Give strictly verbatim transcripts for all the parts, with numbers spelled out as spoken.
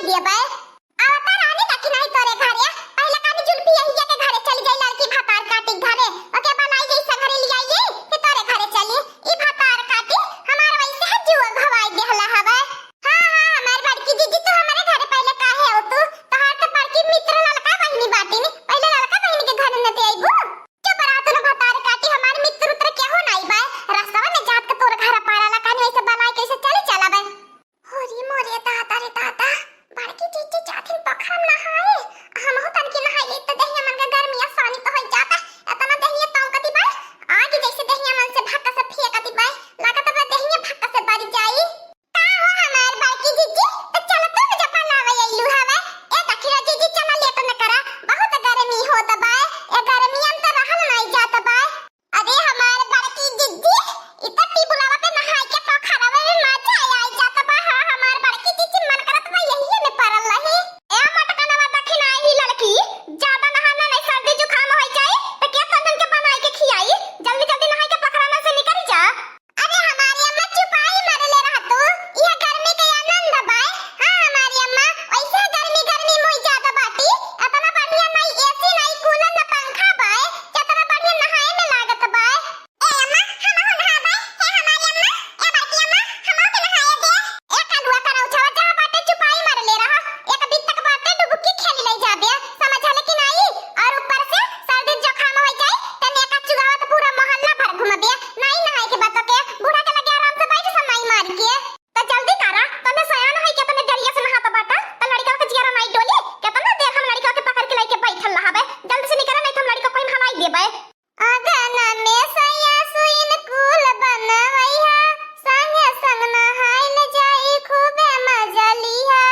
देबे। आवता रहनी देखी नाही तोरे घरे, पहिले कहनी जुल्फी यही के घरे चली जाई, लड़की भतार काटी घरे, ओके बनाई गई संगरी लियाई, फिर तोरे घरे चली। ई भतार काटी हमार वैसे है जुआ घवाई देहला हवे। हाँ, हाँ, हमार बड़की जीजी, तू हमारे घरे पहिले काहे हो तू? तोहार तो बड़की मित्र ललका बहिनी बाटी ने, पहिले ललका बहिनी के घरे न ते अइबू? चुप रह तू न भतार काटी, हमार मित्र उत्र केहू नाई बाय। रस्तवा में जात के तोर घर पाराला कहनी वैसे बनाई कैसे चली चला बाय। होरी मोरे दादा रे दादा, बड़की जीजी जाथिन पोखरा में नहाए, हमहू तनकी नहाई ली त देहिया मन के गर्मी आसानी तो होई जाता। एतना देहिया तौंकती बाय, आग जैसे देहिया मन से भक्का से फेंकती बाय, लागत बा देहिया भक्का से बरी जाई। का हो हमार बड़की जीजी, त चल तू न जपा लावे अइलू हवे। ए दखिरा जीजी चला लेट न करा, बहुत गर्मी होत बाय, ए गर्मियन त रहल नाई जात बाय। अरे हमार बड़की जिज्जी, इ त टिबुलवा पे नहाई के पोखरवा में मजा आई जात बा। हाँ, हमार बड़की जिज्जी मन करत बा यही में पड़ल रही। ए मटकनवा दखिन आई ही लड़की, ज्यादा नहाना नहीं, सर्दी जुकाम हो जाई, त के तनन के बनाई के खियाई? जल्दी जल्दी नहाई के पोखरा में से निकल जा। अरे हमारी अम्मा चुपाई मारले रह तू, यह गर्मी के आनंद बाय। हाँ हमारी अम्मा, वैसे गर्मी गर्मी मुई जात बाटी, इतना बढ़िया नहीं एसी नहीं कूलर न पंखा बाय, कितना बढ़िया नहाए में लागत बाय। ए अम्मा, हमहू नहाबे। हे हमारी अम्मा, ए बड़की अम्मा, हमहू के नहाए दे। ए कलुआ करौछवा, जहाँ बाटे चुपाई मारले रहा। एक बित्तक बाटे डुबकी खेली लई जाबे, समझले कि नाई? और ऊपर से सर्दी जुकाम हो जाई, त नेका चुगावत पूरा मोहल्ला भर घूमबे। नाई नहाए के बात के, बूढ़ा के लगे आराम से बैठ समाई मार के। त जल्दी करा, तने सयान है के तने डरिया से नहात बाटा, त लड़का के जियारा नाई डोली, केतना देर हम लड़का के पकड़ के लेके बैठल रहबे। जल्दी से निकरा, नहीं त हम लड़का कोई भलाई देबे। आंगन में सैया सुइन कुल बनवैहा, संगे संग नहाइल जाई, खूबे मजा लिहा।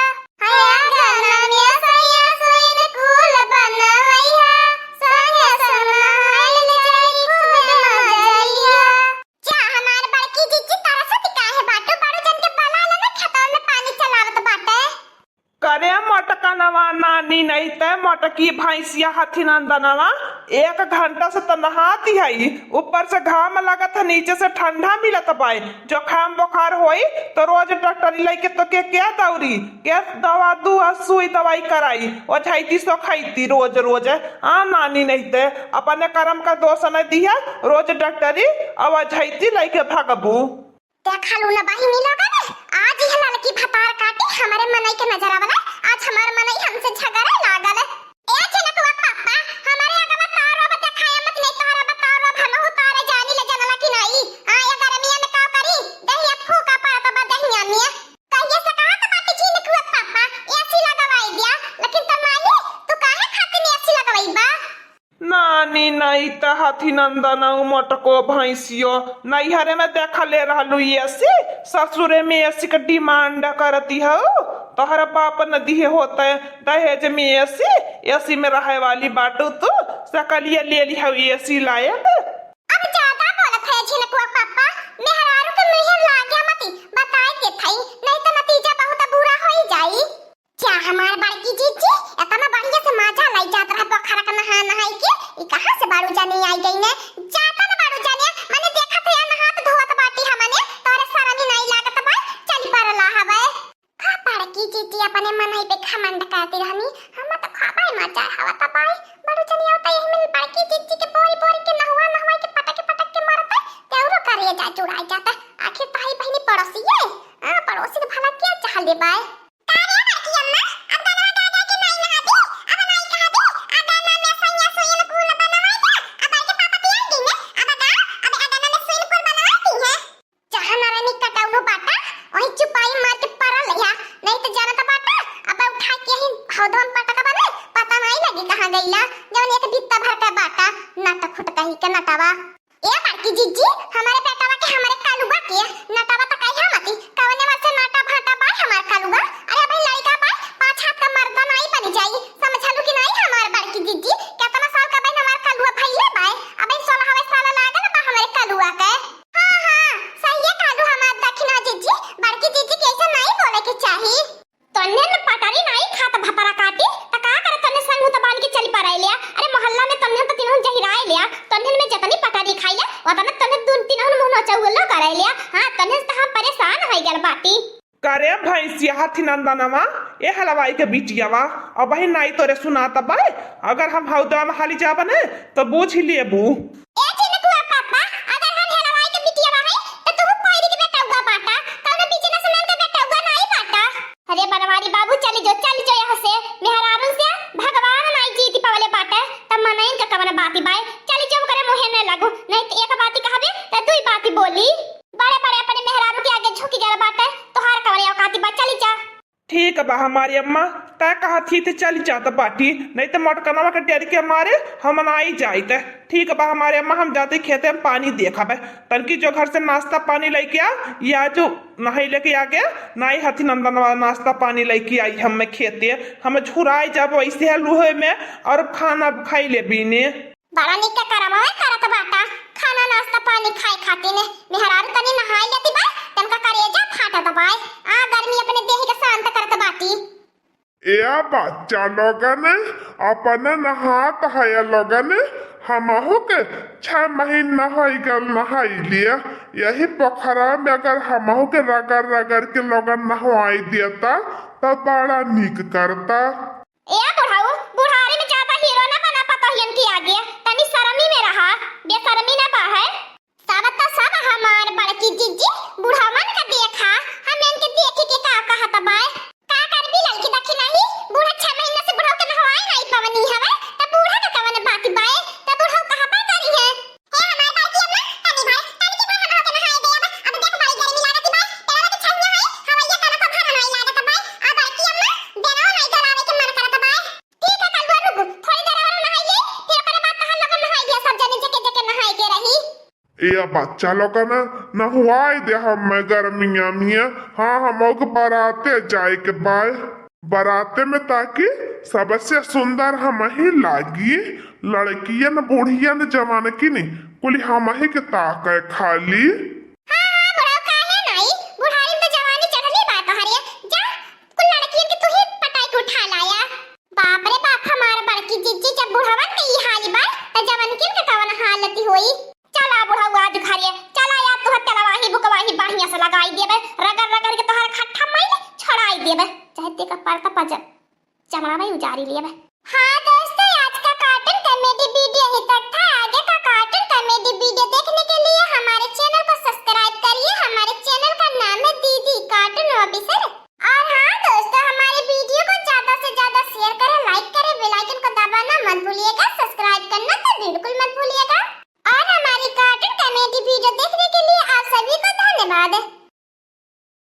हाय आंगन में सैया सुइन कुल बनवैहा, संगे संग नहाइल जाई, खूबे मजा लिहा। जा हमार बड़की जिज्जी, तरसत काहे बाटू? बड़ू जन के बला लेना, खेतवा में पानी चलावत बाटे। करे मोटकनवा नानी, नहीं ते मोटकी भैंसिया हथिनंदनवा, एक घंटा से त नहाती है, ऊपर से घाम लगत है, नीचे से ठंडा मिलत बाय। जुकाम बुखार होई तो रोज डॉक्टरी लइके तो के, के दौरी, के दवा दुआ सुई दवाई कराई, ओझैती सो खैती रोज रोज। आ नानी, नहीं ते अपने करम का दोष न दिया, रोज डॉक्टरी अब ओझैती लइके भगबू। देखलू न बहिनी लोगन, आज यह ललकी भतार काटी हमरे मनई के नजर आवला। आज हमार मनई हमसे झगड़े लागल। ए झिनकुआ पापा, हमरे अगवा तारो बा देखाया मत, नहीं तोहरा बा तारो, हमहू तारे जानी ले, जानला कि नाई? आ, ये गर्मिया में का करी? दहिया फूका पड़त बा दहिया में। कहिए से कहत बाटी झिनकुआ पापा, एसी लगवाई दिया, लेकिन त माई, तू काहे खातिर एसी लगवाई बा? नानी, नहीं त हथिनंदन उ मोटको भैंसियो, नैहरे में देखले रहलू एसी, ससुरे में एसी के डिमांड करती हऊ। तोहरा बाप न दिहे होते दहेज में एसी, एसी में रहे वाली बाटू तू, सकलिया ले ली हऊ एसी लायक। अब ज्यादा बोलत है झिनकुआ पापा, मेहरारू के मुँहे लागे मती, बताए के थई, नहीं त नतीजा बहुत बुरा होई जाई। क्या हमार बड़की जीजी, इतना बढ़िया से मजा लाई जात रहा पोखरा का नहा नहाई के, ई कहाँ से बाड़ू जाने आई गई ने? जाता न बाड़ू जाने, मने देखत है नहात धोवत बाटी हमने, तोरे शरम ही नहीं लागत बा, चली पड़ला हवे। का बड़की जीजी अपने मनई पे घमंड करती रहनी, हम तो खाबे मजा हवा तबाई, बाड़ू जाने आवता यही में बड़की जीजी के बोरी बोरी के नहुआ नहुआ के पटक के पटक के मारता, तेरो करेजा जुड़ाई जाता, आखिर ताई बहनी पड़ोसी है, हाँ पड़ोसी के भला क्या चाह ले बाय? का रे बड़की अम्मा, अब गनवा गा गा के नाई नहाबी, अब नाई कहबी, आ गनवा में सैया सुइन कुल बनवाई दे, अब बड़के पापा पियाई दी ने, अब गा, अब ए गनवा में सुइन कुल बनवाई दी है। जहाँ नारायणी कटौनो बाटा, वहीं चुपाई मार के पड़ल रहिया, नहीं तो जानत बाटा, अब उठा के ही हौदवा में पटक बने, पता नहीं लगी कहाँ गईला, जौन एक बित्ता भर का बाटा, नट खुट कही के नटवा। ए बड़की जिज्जी, हमारे बेटवा के, हमारे कलुआ के नटवा त कहिया मती, कवने वर्ष से नाटा भाटा बाय हमार कलुआ? अरे अबे लड़का बाय, पाँच हाथ का मर्दा नाई बन जाई, समझलू कि नाई हमार बड़की जिज्जी? केतना साल का बहन हमार कलुआ भइले बाय, अबे सोलहवे साल लागल बा हमारे कलुआ के। हाँ, हाँ, सही है कहलू हमार दखिना जिज्जी, बड़की जिज्जी के ऐसे नाई बोले के चाही। तन्ने न पटारी नाई खात भतरा काटी, त का करे तन्ने संग मुत बांध के चली पराई लिया। अरे मोहल्ला में तन्ने त तीनों जहिराए लिया, तन्ने में जतनी पटारी खाई लिया, वतने तन्ने दुन तीनों मुंह नचौलो कराई लिया। हाँ, तन्ने त हम परेशान होई गल बाटी। करे भैंसिया हथी नंदनवा, ए हलवाई के बिटियावा, अबहिन नाई तोरे सुनात बाय। अगर हम हौदवा में हाली जाबे ने, तो बूझ लेबू। ए चिनकुआ पापा, अगर हम हलवाई के बिटियावा है, तो तू कोयरी के बेटउआ बाटा, कौनो बिजनेसमैन के बेटउआ नाई बाटा। अरे बनवारी बाबू, चली जो, चली जो यहाँ से। मेहरारू से भगवान नाई जीत पवले बाटे, त मनइन का कवन बाती बाय। चली जो, ओकरे मुँहे न लगू, नहीं त एक बाती कहबे त दुई बाती बोली। बड़े बड़े अपने मेहरारू के आगे झुकि गल बाटे, तोहार कवन औकाती बा, चली जा। ठीक बा हमारी अम्मा, तै कहत ही त चली जात बाटी, नहीं त मोटकनवा के डर के मारे हम नाई जाइत। ठीक बा हमारे अम्मा, हम जाते खेते में पानी देखबे। तनकी जो घर से नाश्ता पानी लइके आ, या जो नहाई लेके आगे, नाई हथी नंदनवा नाश्ता पानी लइके आई हमें खेते। हम झुराई जाब वैसे है लूहे में, और खाना खाई ले बीने। बड़ा निक के करमवा करत बाटा, खाना नाश्ता पानी खाए खातिर। मेहरारू तनी नहाई लेती बाय, तनका करेजा फाटत बाय। आ गर्मी अपने देह के शांत करत बाटी। ए बच्चा लोगन, अपने नहात है लोगन, हमहू के छह महीना होइ गल नहाई लिए। यही पोखरा में अगर हमहू के रगड़ रगड़ के लोगन नहवाई देता, त बड़ा नीक करता। ए बुढ़ऊ, बुढ़ारी में ज्यादा हीरो ना बना पतोहियन के आगे, तनी शर्मी में रहा, बेशर्मी ना बा है। सब त सब हमार बड़की जिज्जी, बुढ़वन का देखा, हम इनके देखी के का कहत बाय। का करबी लड़की देखी नाही, बूढ़ा छह महीना से बुढ़ऊ के नहवाए नाही पवनी हवे, त बूढ़ा का कवन बात बाय, त बुढ़ऊ कहबा करी है। ए हमार बड़की अम्मा, तनी भाई, तनी की बार हमहू के नहाए दे अब, अब देख बड़ी गर्मी लागत बाय, तेरा के छन्ना है, हवैया कनो को भर नहाए लागत बाय, आ बड़की अम्मा, देनो नाही डरावे के मन करत बाय। ठीक है कलुआ रुक, थोड़ी देर और नहाई ले, फिर ओकरे बाद तहार लोगन नहाई लिया, सब जने जेके जेके नहाए के रही। ए बच्चा लोगन, नहवाई दे हमें गर्मिया में। हाँ, हमहू के बराते जाए के बाय। बराते में ताकि सबसे सुंदर हमही लागी। लड़कियन, बुढ़ियन, जवानकिन कुल हमही के ताके खाली। हाँ, हाँ, बुढ़ऊ काहे नाई? बुढ़ारी में तो जवानी चढ़ली बा तोहरे। जा, कुल लड़कियन के तू ही पटाई के उठा लाया। बाप रे बाप, हमार बड़की जिज्जी, जब बुढ़वन के ई हाल बा, त जवनकिन के कवन हालत होई? चला बुढ़ऊ आज घरे, चला यार, तोहर तेलवाही बुकवाही बढ़िया से लगाई देबे, रगड़ रगड़ के तोहर खट्ठा मैल छोड़ाई देबे, चाहे तेका परता पजब चमड़ा में उजारी लेबे। हाँ दोस्तों, आज का cartoon comedy video यहीं तक था। आगे का cartoon comedy video देखने के लिए हमारे channel को subscribe करिए। हमारे channel का नाम है दीदी Cartoon Officer। और हाँ दोस्तों, हमारे video को ज्यादा से ज्यादा share करें, like करें, bell icon को दबाना मत भूलिएगा, subscribe करना तो बिल्कुल मत भूलिएगा। और हमारी cartoon comedy video देखने के लिए आप सभी को धन्यवाद।